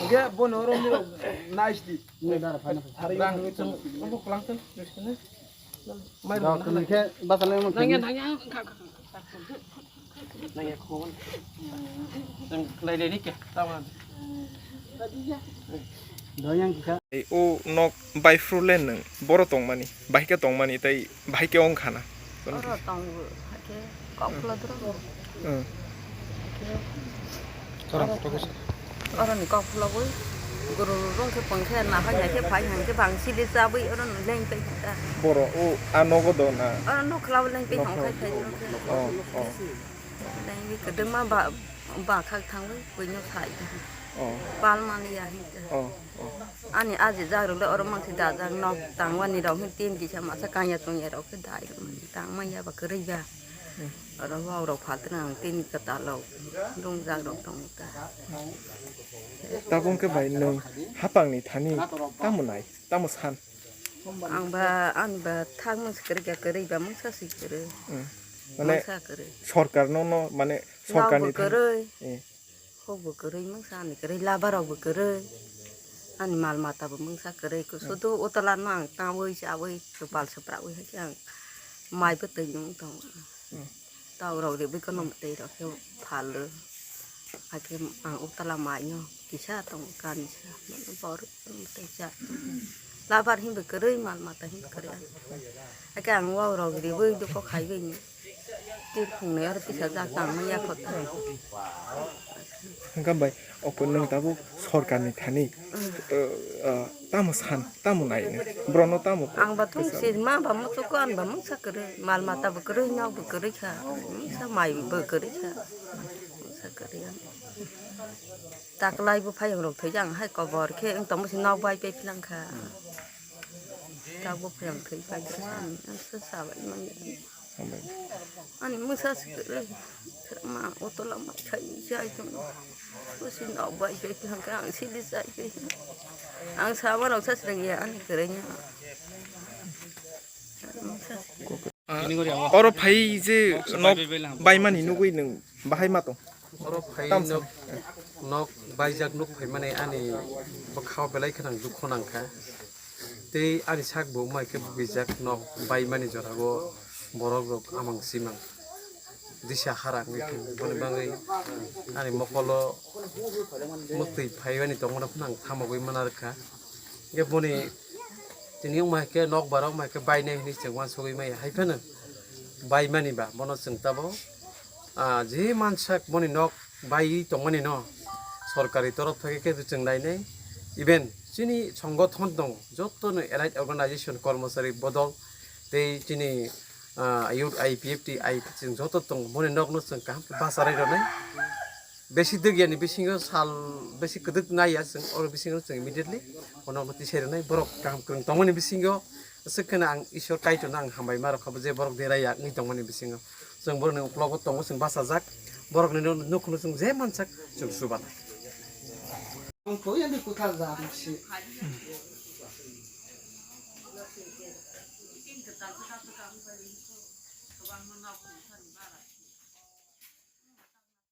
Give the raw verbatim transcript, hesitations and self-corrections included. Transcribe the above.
Hingke bono oro miro nice di. Rang, obo kwlangkhe, mai rok. Dok khe basa le mo. Nangya, nangya, kha, kha, kha. Nangya, khobon. Nang khlai le ni khe, tawan. Doyang kha. Ei, o nok bai phru le nwng, boro tongmani, bai khe tongmani, tei Bahai khe wng khana. Oro tongo, hakhe kok phulodro. Hmm. Oro ni kok phulogwi guru rung khe pung khe nahai hai khe phai hai khe bang sili chabwi oro no leng pai kha. Boro o a nogo do na? Oro nok khwlao leng pai thang khai khai. Oh, oh. Lengwi kwdwngma ba, ba khak thangwi buino sai. Oh. Pal mani ya hin. Oh, oh. Ani aji jak rok le oro mangsi dajak nok tangmani rok hin tin kisa masa kanya tongya rok khe dai rok mani tangmanya ba kwrwi ba. Hmm. Oro wak rok phaltwna ang tin kwtal rok rungjak rok tongo ta. Tabuk khe bai nwng hapang ni thani tamo nai tamo san? Ang ba ani ba thak mangsi kwrwi kha kwrwi ba mungsa si kwrwi. Hmm. Mane mungsa kwrwi. Sorkar no no mane sorkar ni thani. Kwrwi. Eh. Hok bo kwrwi mungsa ani kwrwi, laba rok bo kwrwi, ani mal mata bo mungsa kwrwi, sudu utala no ang tawi chawi chupal supra wi hai khe ang mai bwtwi nung tongo. Hmm. Tau rok ribwi kono mwtwi rok khe phalo, hakhe ang utala mai no kisa tongo kanisa, borok kono mwtwi cha. Labar hinba kwrwi, mal mata hinba kwrwi. Hakhe ang wak rok riwi dukho khaiwi ni. Tir phungnwi aro tisajak tangmani yakhwt. Hwnkha bai, oko nwng tabuk sorkarni thani, eh, eh, tamo san, tamo nai nw? Borokno tamo kwsa? Ang ba thung sima ba muchukgo, ang ba mungsa kwrwi, mal mata bo kwrwi, nok bo kwrwi kha, mungsa mai bo kwrwi kha, mungsa kwrwi ang. Taklai buphayung rok thwi jang hai kobor khe wng tongma si nok bai pai philang kha. Tak buphayung thwi pai kha, ang se sabai manya. Hambai. Ani mungsa se kwrwi ma otola ma khai jai tong. Usi nok bai pai philang kha, ang sili jai pai. Ang sama rok sa sreng ya ani kwrwi nya. Oro phai je nok baimani nugwi nwng bahai ma tong? Oro phai nok, nok baijak nuk phaimani ani bwkhao belai kheno ang dukhu nangkha. Tei ani sak bo wngmai khe bugijak nok baimani jorao borok rok amang simang disa hara wngwi thangkha. Boni bagwi ani mokolo mwktwi phaimani tongmano phano ang thamogwi mana rwkha. Hwnkhe boni tini wngma hai khe nokbar wngma hai khe bainai hinwi chwng uansugwi maya. Hai phano baimani ba bono chwng tabuk, ah, je mansak boni nok baiwi tongmani no sorkari torof thai khe chwng nainai. Even chini songothon tongo, joto no elite organization, kormochari bodol tei chini, ah, youth I P F T, I P chwng joto tongo, boni nokno chwng kaham khe bacharai rwnai. Besi dwgyani bisingo sal besi kwdwk naiya chwng, oro bisingo chwng immediately bono omo tisai rwnai. Borok kaham kwrwng tongmani bisingo aswk kheno ang Isor Kaitorno ang hambai ma rwkha, bo je borok deraiya wngwi tongmani bisingo chwng borokni uklogo tongo, chwng bachajak, borokni no-, nukhungno chwng je mansak chwng chubanai.